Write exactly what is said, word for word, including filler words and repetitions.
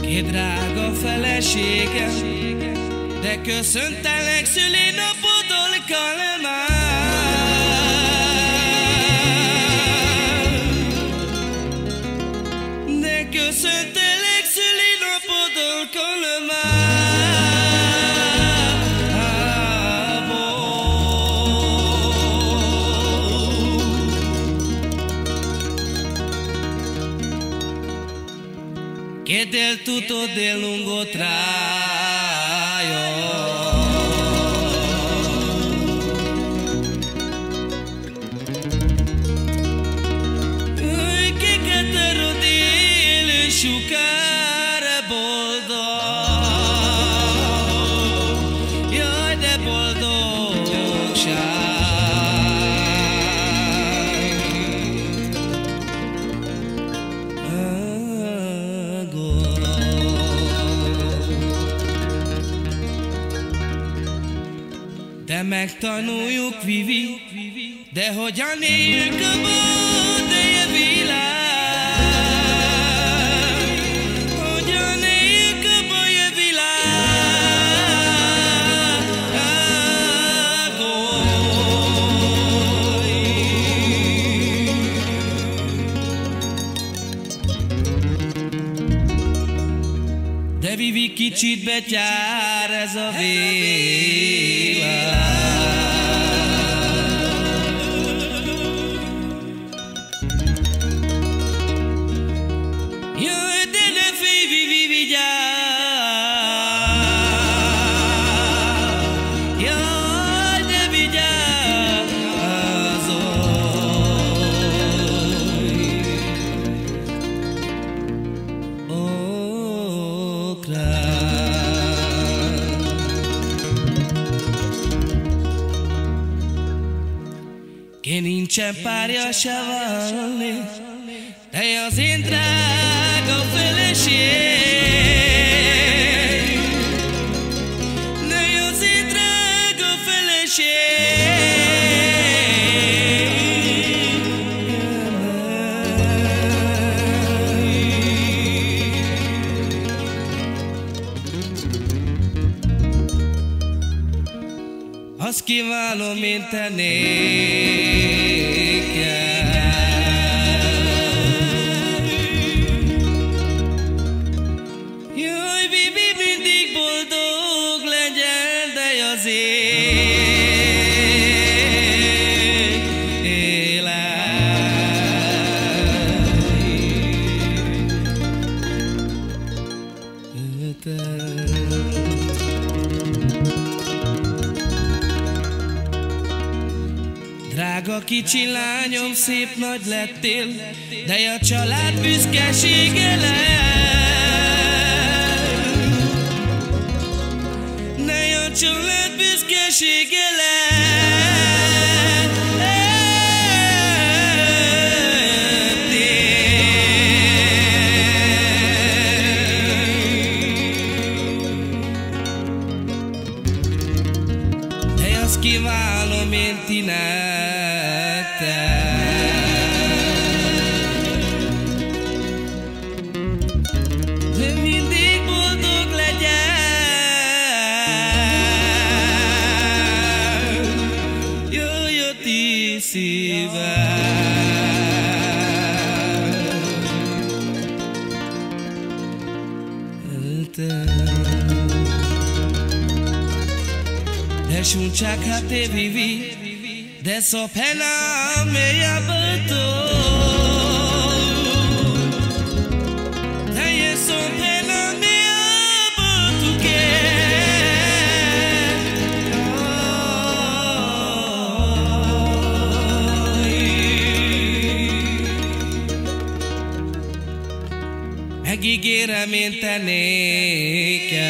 Kedrága feleségem, de köszöntelek szülinapodon, Kalmár. De köszöntelek szülinapodon, Kalmár. Kedel tuto de lungo trayo. Ke ketero dil shukar boldo, yo de boldo shai. De megtanuljuk, Vivi, de hogyan éljük abba a mai De Vivi, kicsit betyár ez a villám. Jaj, de ne félj, Vivi, vigyázz! Jaj, de vigyázz! Ki nincsen párja se válnék, te az én drága feleség. Te az én drága feleség. Azt kívánom én te néked. Jaj, Vivi, mindig boldog legyél, de az én Drága kicsi lányom, szép, nagy lettél, de a család büszkesége leszel. De a család büszkesége leszel. De azt kívánom én ti nektek, hogy mindig boldog legyen, jöjj a ti szívetek. De šunčak, ha te, Vivi, de so phena me abato. De so phena me abato ke. Megígérem én te néked.